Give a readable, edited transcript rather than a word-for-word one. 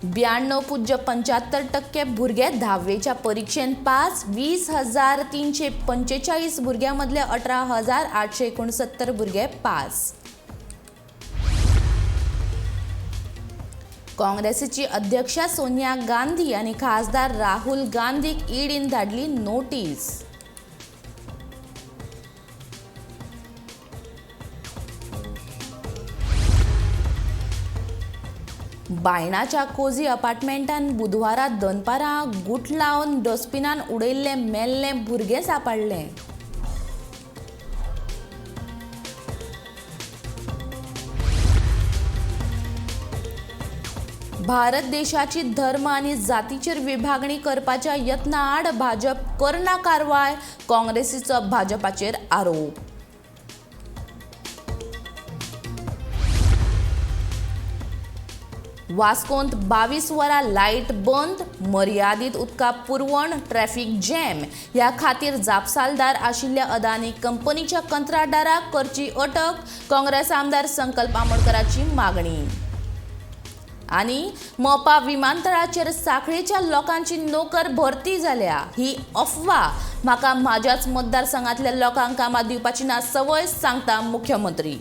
92.75% भुरगे धावेच्या परिक्षेन पास. 20,345 भुरग्यां मदले 18,869 भुरगे पास. काँग्रेसीची अध्यक्षा सोनिया गांधी आनी खासदार राहुल गांधीक ईडीन धाडली नोटीस. बायणाच्या कोझी अपार्टमेंटान बुधवारा दनपारां गुट लावन डस्टबिनान उडयल्लें मेल्लें भुरगें सांपडलें. भारत देशाची धर्म आनी जातीचेर विभागणी करपाच्या यत्ना आड भाजप करना कारवाय, काँग्रेसीचो भाजपाचेर आरोप. वास्कोंत 22 वरां लायट बंद, मर्यादीत उदका पुरवण, ट्रॅफिक जॅम ह्या खातीर जापसालदार आशिल्ल्या अदानी कंपनीच्या कंत्राटदाराक करची अटक, काँग्रेस आमदार संकल्प आमोणकराची मागणी. आनी मोपा विमानतळाचेर सांखळेच्या लोकांची नोकर भरती जाल्या ही अफवा, म्हाका म्हाज्याच मतदारसंघांतल्या लोकांक कामां दिवपाची ना संवय, सांगता मुख्यमंत्री.